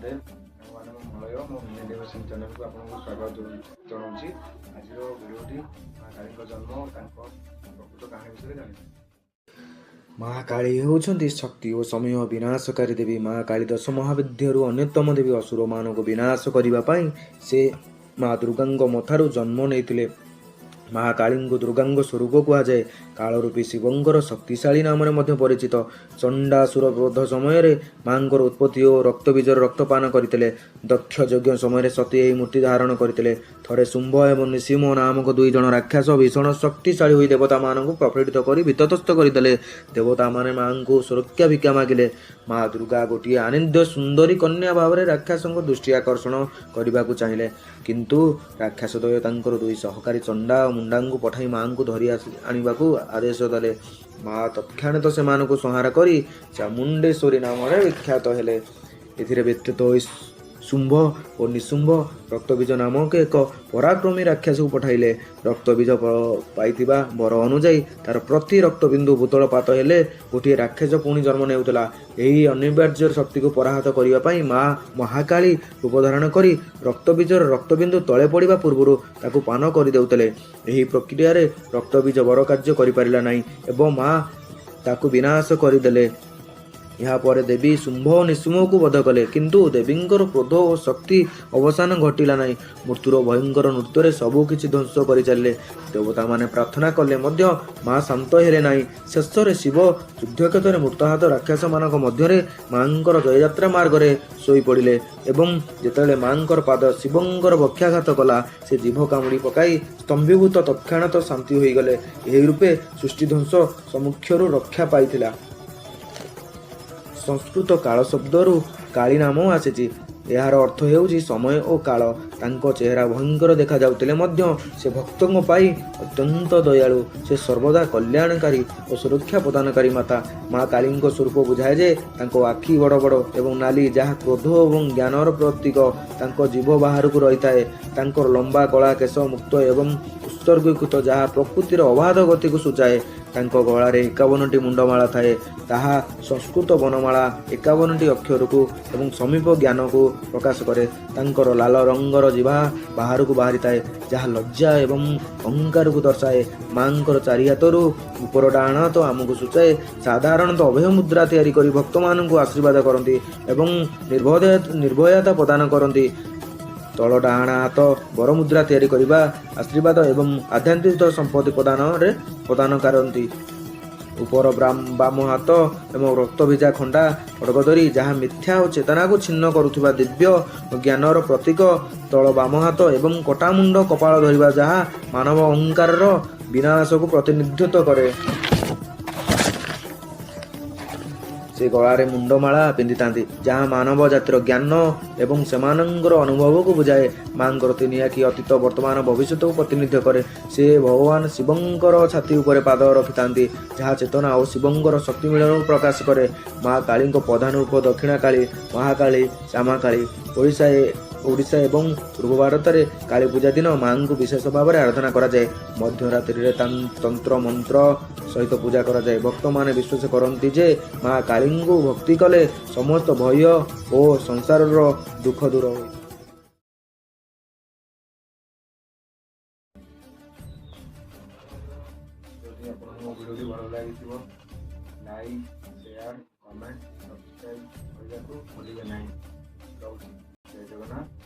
ମହାଦେବ। ସାଙ୍ଗମାନେ, ମୁଁ ମଳୟ, ମୋ ଇଣ୍ଡିଆନ୍ ଡିଭୋସନ୍ ଚ୍ୟାନେଲକୁ ଆପଣଙ୍କୁ ସ୍ୱାଗତ ଜଣାଉଛି। ଆଜିର ଭିଡ଼ିଓଟି ମା କାଳୀଙ୍କ ଜନ୍ମ ଓ ତାଙ୍କ ପ୍ରକୃତ କାହାଣୀ ବିଷୟରେ ଜାଣିବେ। ମା କାଳୀ ହେଉଛନ୍ତି ଶକ୍ତି ଓ ସମୟ ବିନାଶକାରୀ ଦେବୀ। ମା କାଳୀ ଦଶ ମହାବିଦ୍ୟାରୁ ଅନ୍ୟତମ ଦେବୀ। ଅସୁରମାନଙ୍କୁ ବିନାଶ କରିବା ପାଇଁ ସେ ମା ଦୁର୍ଗାଙ୍କ ମଥାରୁ ଜନ୍ମ ନେଇଥିଲେ। ମହାକାଳୀଙ୍କୁ ଦୁର୍ଗାଙ୍କ ସ୍ୱରୂପ କୁହାଯାଏ। କାଳରୂପୀ ଶିବଙ୍କର ଶକ୍ତିଶାଳୀ ନାମରେ ମଧ୍ୟ ପରିଚିତ। ଚଣ୍ଡାସୁର ବଧ ସମୟରେ ମାଙ୍କର ଉତ୍ପତ୍ତି ଓ ରକ୍ତବୀଜର ରକ୍ତପାନ କରିଥିଲେ। ଦକ୍ଷ ଯଜ୍ଞ ସମୟରେ ସତୀ ଏହି ମୂର୍ତ୍ତି ଧାରଣ କରିଥିଲେ। ଥରେ ଶୁମ୍ଭ ଏବଂ ନିସିଂହ ନାମକ ଦୁଇ ଜଣ ରାକ୍ଷସ ଭୀଷଣ ଶକ୍ତିଶାଳୀ ହୋଇ ଦେବତାମାନଙ୍କୁ ପ୍ରପୀଡ଼ିତ କରି ବିତତସ୍ତ କରିଦେଲେ। ଦେବତାମାନେ ମାଙ୍କୁ ସୁରକ୍ଷା ଭିକ୍ଷା ମାଗିଲେ। ମା ଦୁର୍ଗା ଗୋଟିଏ ଆନନ୍ଦ ସୁନ୍ଦରୀ କନ୍ୟା ଭାବରେ ରାକ୍ଷସଙ୍କ ଦୃଷ୍ଟି ଆକର୍ଷଣ କରିବାକୁ ଚାହିଁଲେ। କିନ୍ତୁ ରାକ୍ଷସ ଦ୍ୱୟ ତାଙ୍କର ଦୁଇ ସହକାରୀ ଚଣ୍ଡା ଓ ମୁଣ୍ଡାଙ୍କୁ ପଠାଇ ମାଙ୍କୁ ଧରି ଆଣିବାକୁ ଆଦେଶ ଦେଲେ। ମା ତତ୍କ୍ଷଣାତ ସେମାନଙ୍କୁ ସଂହାର କରି ଚାମୁଣ୍ଡେଶ୍ୱରୀ ନାମରେ ବିଖ୍ୟାତ ହେଲେ। ଏଥିରେ ବ୍ୟଥିତ ହୋଇ ଶୁମ୍ଭ ଓ ନିଶୁମ୍ଭ ରକ୍ତବୀଜ ନାମକ ଏକ ପରାକ୍ରମୀ ରାକ୍ଷସକୁ ପଠାଇଲେ। ରକ୍ତବୀଜ ପାଇଥିବା ବର ଅନୁଯାୟୀ ତାର ପ୍ରତି ରକ୍ତବିନ୍ଦୁ ଭୂତଳପାତ ହେଲେ ଗୋଟିଏ ରାକ୍ଷସ ପୁଣି ଜନ୍ମ ନେଉଥିଲା। ଏହି ଅନିବାର୍ଯ୍ୟ ଶକ୍ତିକୁ ପରାହତ କରିବା ପାଇଁ ମା ମହାକାଳୀ ରୂପ ଧାରଣ କରି ରକ୍ତବୀଜର ରକ୍ତବିନ୍ଦୁ ତଳେ ପଡ଼ିବା ପୂର୍ବରୁ ତାକୁ ପାନ କରିଦେଉଥିଲେ। ଏହି ପ୍ରକ୍ରିୟାରେ ରକ୍ତବୀଜ ବର କାର୍ଯ୍ୟ କରିପାରିଲା ନାହିଁ ଏବଂ ମା ତାକୁ ବିନାଶ କରିଦେଲେ। ଏହାପରେ ଦେବୀ ଶୁମ୍ଭ ଓ ନିଶୁମ୍ଭକୁ ବଧ କଲେ। କିନ୍ତୁ ଦେବୀଙ୍କର କ୍ରୋଧ ଓ ଶକ୍ତି ଅବସାନ ଘଟିଲା ନାହିଁ। ମୃତ୍ୟୁର ଭୟଙ୍କର ନୃତ୍ୟରେ ସବୁ କିଛି ଧ୍ୱଂସ କରିଚାଲିଲେ। ଦେବତାମାନେ ପ୍ରାର୍ଥନା କଲେ ମଧ୍ୟ ମା ଶାନ୍ତ ହେଲେ ନାହିଁ। ଶେଷରେ ଶିବ ଯୁଦ୍ଧକ୍ଷେତ୍ରରେ ମୃତାହତ ରାକ୍ଷସମାନଙ୍କ ମଧ୍ୟରେ ମାଙ୍କର ଜୟଯାତ୍ରା ମାର୍ଗରେ ଶୋଇପଡ଼ିଲେ ଏବଂ ଯେତେବେଳେ ମାଙ୍କର ପାଦ ଶିବଙ୍କର ବକ୍ଷାଘାତ କଲା, ସେ ଜିଭ କାମୁଡ଼ି ପକାଇ ସ୍ତମ୍ଭୀଭୂତ ତତ୍କ୍ଷଣାତ ଶାନ୍ତି ହୋଇଗଲେ। ଏହି ରୂପେ ସୃଷ୍ଟି ଧ୍ୱଂସ ସମ୍ମୁଖରୁ ରକ୍ଷା ପାଇଥିଲା। ସଂସ୍କୃତ କାଳ ଶବ୍ଦରୁ କାଳୀ ନାମ ଆସିଛି। ଏହାର ଅର୍ଥ ହେଉଛି ସମୟ ଓ କାଳ। ତାଙ୍କ ଚେହେରା ଭୟଙ୍କର ଦେଖାଯାଉଥିଲେ ମଧ୍ୟ ସେ ଭକ୍ତଙ୍କ ପାଇଁ ଅତ୍ୟନ୍ତ ଦୟାଳୁ। ସେ ସର୍ବଦା କଲ୍ୟାଣକାରୀ ଓ ସୁରକ୍ଷା ପ୍ରଦାନକାରୀ ମାତା। ମା କାଳୀଙ୍କ ସ୍ୱରୂପ ବୁଝାଏ ଯେ ତାଙ୍କ ଆଖି ବଡ଼ ବଡ଼ ଏବଂ ନାଲି, ଯାହା କ୍ରୋଧ ଏବଂ ଜ୍ଞାନର ପ୍ରତୀକ। ତାଙ୍କ ଜିଭ ବାହାରକୁ ରହିଥାଏ। ତାଙ୍କର ଲମ୍ବା କଳା କେଶ ମୁକ୍ତ ଏବଂ ଉତ୍ସର୍ଗୀକୃତ, ଯାହା ପ୍ରକୃତିର ଅବାଧ ଗତିକୁ ସୂଚାଏ। ତାଙ୍କ ଗଳାରେ 51ଟି ମୁଣ୍ଡମାଳା ଥାଏ। ତାହା ସଂସ୍କୃତ ବନମାଳା 51ଟି ଅକ୍ଷରକୁ ଏବଂ ସମୀପ ଜ୍ଞାନକୁ ପ୍ରକାଶ କରେ। ତାଙ୍କର ଲାଲ ରଙ୍ଗର ଜିଭା ବାହାରକୁ ବାହାରିଥାଏ, ଯାହା ଲଜ୍ଜା ଏବଂ ଅହଙ୍କାରକୁ ଦର୍ଶାଏ। ମାଙ୍କର ଚାରି ହାତରୁ ଉପର ଡାହାଣ ହାତ ଆମକୁ ସୂଚାଏ। ସାଧାରଣତଃ ଅଭୟ ମୁଦ୍ରା ତିଆରି କରି ଭକ୍ତମାନଙ୍କୁ ଆଶୀର୍ବାଦ କରନ୍ତି ଏବଂ ନିର୍ଭୟତା ପ୍ରଦାନ କରନ୍ତି। ତଳ ଡାହାଣ ହାତ ବରମୁଦ୍ରା ତିଆରି କରିବା ଆଶୀର୍ବାଦ ଏବଂ ଆଧ୍ୟାତ୍ମିକ ସମ୍ପତ୍ତି ପ୍ରଦାନ କରନ୍ତି। ଉପର ବାମ ହାତ ଏବଂ ରକ୍ତଭିଜା ଖଣ୍ଡା ଖଡ଼ଗ ଧରି, ଯାହା ମିଥ୍ୟା ଓ ଚେତନାକୁ ଛିନ୍ନ କରୁଥିବା ଦିବ୍ୟ ଜ୍ଞାନର ପ୍ରତୀକ। ତଳ ବାମ ହାତ ଏବଂ କଟାମୁଣ୍ଡ କପାଳ ଧରିବା, ଯାହା ମାନବ ଅହଙ୍କାରର ବିନାଶକୁ ପ୍ରତିନିଧିତ୍ୱ କରେ। ସେ ଗଳାରେ ମୁଣ୍ଡମାଳା ପିନ୍ଧିଥାନ୍ତି, ଯାହା ମାନବ ଜାତିର ଜ୍ଞାନ ଏବଂ ସେମାନଙ୍କର ଅନୁଭବକୁ ବୁଝାଏ। ମାଙ୍କର ତିନି ଆଖି ଅତୀତ, ବର୍ତ୍ତମାନ, ଭବିଷ୍ୟତକୁ ପ୍ରତିନିଧିତ୍ୱ କରେ। ସେ ଭଗବାନ ଶିବଙ୍କର ଛାତି ଉପରେ ପାଦ ରଖିଥାନ୍ତି, ଯାହା ଚେତନା ଓ ଶିବଙ୍କର ଶକ୍ତି ମିଳନକୁ ପ୍ରକାଶ କରେ। ମା କାଳୀଙ୍କ ପ୍ରଧାନ ରୂପ ଦକ୍ଷିଣା କାଳୀ, ମହାକାଳୀ, ଶ୍ୟାମାକାଳୀ। ଓଡ଼ିଶା ଏବଂ ପୂର୍ବ ଭାରତରେ କାଳୀ ପୂଜା ଦିନ ମାଙ୍କୁ ବିଶେଷ ଭାବରେ ଆରାଧନା କରାଯାଏ। ମଧ୍ୟରାତ୍ରିରେ ତନ୍ତ୍ର ମନ୍ତ୍ର ସହିତ ପୂଜା କରାଯାଏ। ଭକ୍ତମାନେ ବିଶ୍ୱାସ କରନ୍ତି ଯେ ମା କାଳୀଙ୍କୁ ଭକ୍ତି କଲେ ସମସ୍ତ ଭୟ ଓ ସଂସାରର ଦୁଃଖ ଦୂର ହୁଏ। ଯଦି ଆପଣଙ୍କୁ ମୋ ଭିଡ଼ିଓଟି ଭଲ ଲାଗିଥିବ, ଲାଇକ୍, ସେୟାର, କମେଣ୍ଟ, ସବସ୍କ୍ରାଇବ୍ କରିବାକୁ ଭୁଲିବେ ନାହିଁ। ରହୁଛି। ଜୟ ଜଗନ୍ନାଥ।